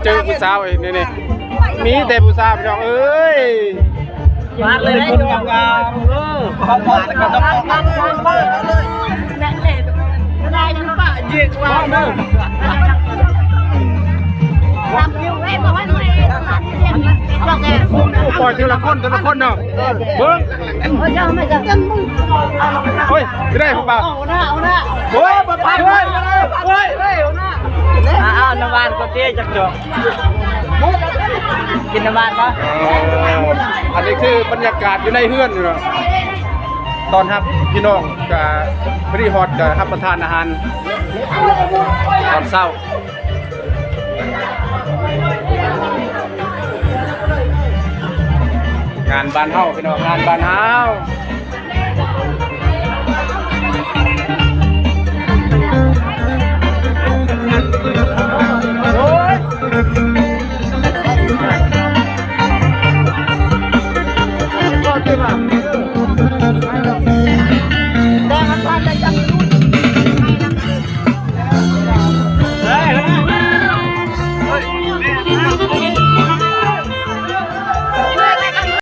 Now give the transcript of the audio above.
ເຈີຜູ້ສາວອີກນີ້ ນີ້ ມີແຕ່ຜູ້ສາວ ພີ່ນ້ອງເອີຍ. ມາເລີຍ ຄົນງາມໆ ເອີ ເຂົ້າມາແລ້ວກໍຕ້ອງ ປ່ອຍທີລະຄົນ ທີລະຄົນເນາະ ເບິ່ງ ໂອ້ຍ ໄດ້ບໍ່ບ່າວ ໂອ້ຍ ບໍ່ຜ່ານເວີຍ ເວີຍ ເອີ ເອົານ້ຳຫວານກ່ອນຕິ ຈັກຈອກ ກິນນ້ຳຫວານບໍ່? ເອີ ອັນນີ້ຄືບັນຍາກາດຢູ່ໃນເຮືອນຢູ່ເນາະ ຕ້ອນຮັບພີ່ນ້ອງ ກະພໍດີຮອດ ກະຮັບປະທານອາຫານຕອນເຊົ້າ. ງານບ້ານເຮົາ ພີ່ນ້ອງ ງານບ້ານເຮົາ ໂອ້ຍ ແຕ່ມັນຜ່ານໄດ້ຈັກ